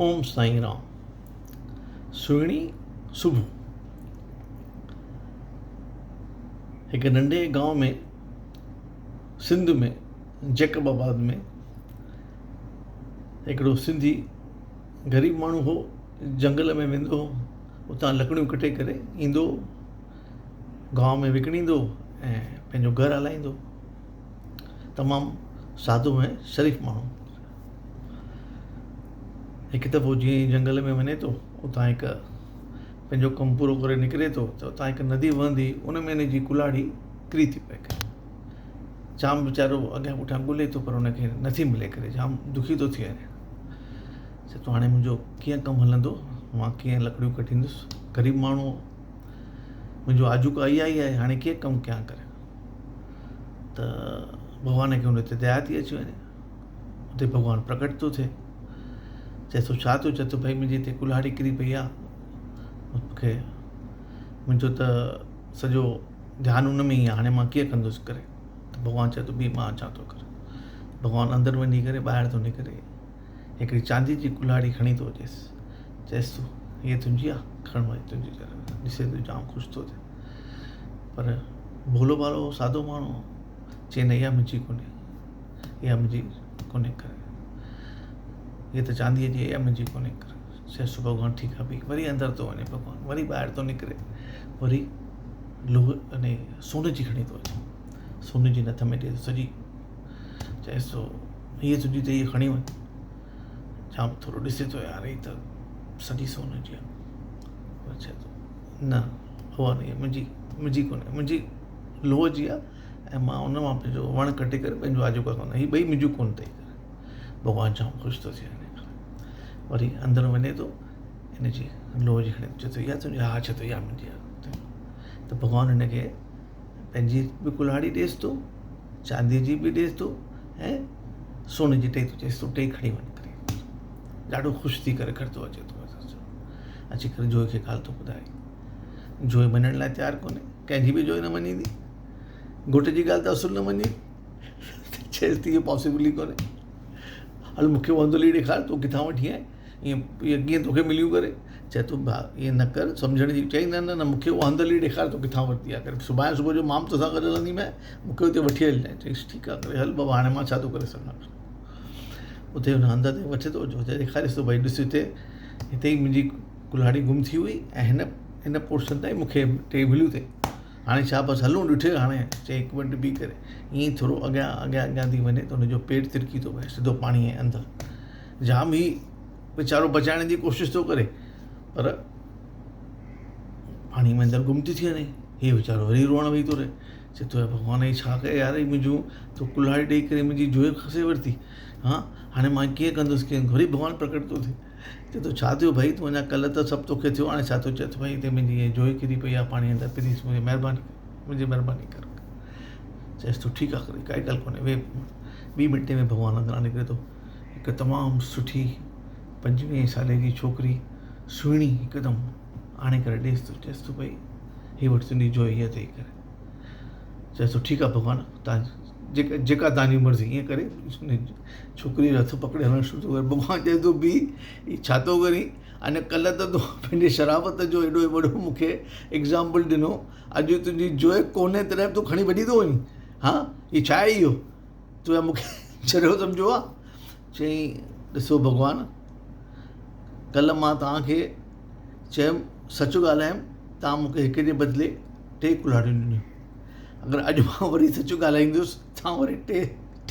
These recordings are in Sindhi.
اوم سائين رام. سهڻي صبح. هڪ ننڍي گانء ۾ سنڌ ۾ جيڪب آباد ۾ هڪڙو سنڌي غريب ماڻهو هو جنگل ۾ ويندو هو اتان لڪڙيون ڪٽي ڪري ايندو هو گانء ۾ وڪڻيندو هو ۽ پنهنجو گهر هلائيندو هو تمام سادو ۽ شريف ماڻهو هڪ دفعو جيئن ئي جنگل ۾ وڃي ٿو اتان هڪ پنهنجو ڪم پورو ڪري نڪري ٿو ته اتان هڪ ندي وهندي ان ۾ هن جي ڪلهاڙي ڪري ٿي پئي جام ويچارو اڳيان پٺيان ڳولي ٿو پر هن کي نٿي ملي ڪري جام دکي ٿو ٿي وڃي چئي ٿو هاڻي منهنجو ڪيئن ڪم هلندو مان ڪيئن لڪڙيون ڪٽيندس غريب ماڻهو منهنجو آجوڪا اها ئي آهي هاڻي ڪيئن ڪم ڪيان ڪري ته ڀڳوان کي ان تي ديا ٿي اچي وڃي اتي ڀڳوان پرڪٽ ٿو ٿئي چئي ٿو ڇا ٿو چئي ٿو ڀئي منهنجي هتي ڪلهاڙي ڪري پئي آهي مونکي منهنجو ته سڄو ڌيان ان ۾ ئي آهي هاڻي مان ڪيئن ڪندس ڪري ته ڀڳوان چئي ٿو بيهه مان اچان ٿو ڪري ڀڳوان اندر وڃي ڪري ٻاهر ٿو نڪري هڪڙي چاندي جي ڪلهاڙي کڻي ٿو اچيس چئيس ٿو هيء تنهنجي آهي کڻ ڀائي تنهنجي ڏسي ٿو جام خوش ٿو ٿئي پر ڀولو ڀالو سادو ماڻهو هو چئي نه اها منهنجي ڪونهي اها منهنجي ڪونهي ڪري هيء ته چانديء جي اها منهنجي ڪونهي ڪري چئيس ٿو ڀڳوان ٺيڪ آهي ڀئي وري اندر ٿو وڃي ڀڳوان وري ٻاهر ٿو نڪري وري لوهه اني سون جي کڻي ٿو اچي سون جي نٿ ۾ ڏئي ٿو سڄي چئيس ٿو هيء تنهنجي ته هيء کڻي وڃ جام ٿورو ڏسي ٿو يار هي ته سڄي سون جي آهي چئي ٿو نه اها نه منهنجي منهنجي ڪونهي منهنجي لوهه جي آهي ۽ مان ان مان پنهنجو وڻ ڪٽي ڪري پنهنجو آجو ڪندو هي ٻئي منهنجون ڪونه اٿئي ڀڳوان جام خوش ٿو ٿي وڃي وري اندر وڃي ٿو هن جي لوهه جي کڻي چئي ٿو اها تنهنجي ها چئي ٿو اها منهنجي آهي ته ڀڳوان هن کي پنهنجي به ڪلهاڙي ڏيس ٿو چانديء جي به ڏيس ٿو ۽ سون جي ٽئي ٿو چئيس ٿو ٽئي کڻي وڃ ڪري ڏاڍو خوش ٿي ڪري گهر ٿو اچي ٿو اچي ڪري جوئي کي ڳالهه ٿو ٻڌائي جوئي مڃڻ لاء تيار ڪونهي ڪنهن جي به جوئي نه مڃيندي گهوٽ جي ڳالهه ته اصل نه مڃي چئيس ٿي اهو پاسيبل ئي ڪونهي هل مونکي اهو هنڌ ڏيکار تون ڪٿان وٺي آئين ائين اهي ڪيئن توکي مليون ڪري؟ چئي ٿو ڀاء ائين نه ڪر سمجهڻ جي چئي نه نه نه مونکي اهو هنڌ هلي ڏيکار تو ڪٿان ورتي آهي ڪري سڀاڻي صبح جو مان به توسان گڏ هلنديمانء مونکي اتي وٺي هلجانء چئيس ٺيڪ آهي ڪري هل بابا هاڻي مان ڇا ٿو ڪري سگهان اتي هن هنڌ تي وٺي ٿو اتي ڏيکاريس ٿو ڀائي ڏس هتي هتي ئي منهنجي ڪلهاڙي گم ٿي هئي ۽ هن هن پورشن تائين مونکي ٽي مليون اٿئي هاڻي ڇا بس هلون ڏٺي هاڻي چئي هڪ منٽ بيهي ڪري ائين ئي ٿورو اڳيان اڳيان اڳيان ٿي وڃي ته هن جو پير ترڪي ٿو پئي سڌو پاڻيء جي اندر جام هي ويچارو بچائڻ جي ڪوشش ٿو ڪري پر پاڻي ۾ اندر گم ٿي ٿي وڃي هي ويچارو وري روئڻ ويهي ٿو رهي چئي ٿو ڀڳوان هي ڇا ڪيو يار هي منهنجون تو ڪلهاڙي ڏيئي ڪري منهنجي جوء کسي ورتي ها هاڻي مان ڪيئن ڪندس ڪيئن وري ڀڳوان پرڪٽ ٿو ٿئي چئي ٿو ڇا ٿيو ڀئي تون اڃا ڪلهه ته سڀ توکي ٿيو هاڻي ڇا ٿو چئي ٿو ڀئي هتي منهنجي هيء جوء ڪري پئي آهي پاڻي اندر پليز منهنجي مهرباني ڪر منهنجي مهرباني ڪر چئيس ٿو ٺيڪ آهي ڪائي ڳالهه ڪونهي ويهه ٻي منٽي ۾ ڀڳوان اندران نڪري ٿو هڪ تمام سٺي پنجويهين سالي جي ڇوڪري سهڻي هڪدم آڻي ڪري ڏيس ٿو چئيس ٿو ڀئي هي وٺ تنهنجي جوء هيء اٿئي ڪري چئيس ٿو ٺيڪ آهي ڀڳوان تان جيڪا جيڪا توهان جي مرضي ائين ڪري ڇوڪريء جو هٿ پڪڙي هلڻ شروع ٿو ڪري ڀڳوان چئي ٿو بيهه هي ڇا ٿو ڪرين اڃا ڪلهه ته تو پنهنجي شرافت جو ايڏو وڏو مون کي ايگزامپل ڏنو اڄ تنهنجي جوء ڪونهي تڏهن به تون کڻي ڀڄي ٿو وڃين ها هي ڇا آهي اهو تو مون کي چريو سمجهيو آهي چيائين ڏسو ڀڳوان ڪلهه مان توهان کي چيم سچ ڳالهايم توهان مون کي هڪ جي بدلي ٽي ڪلهاڙيون ڏنيون اگر اڄ مان وري سچ ڳالهائيندس توهان وري ٽي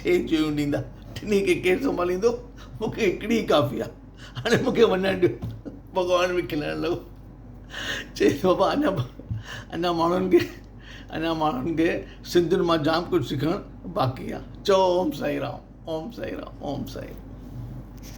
ٽي جويون ڏيندا ٽنهي کي ڪير سنڀاليندو مون کي هڪڙي ئي ڪافي آهي هاڻي مون کي وڃڻ ڏيو ڀڳوان به کلڻ لڳو چئي ٿو بابا اڃا اڃا ماڻهن کي اڃا ماڻهن کي سنڌين مان جام ڪجهه سکڻ باقي آهي چئو اوم سائين رام اوم سائين رام اوم سائين رام.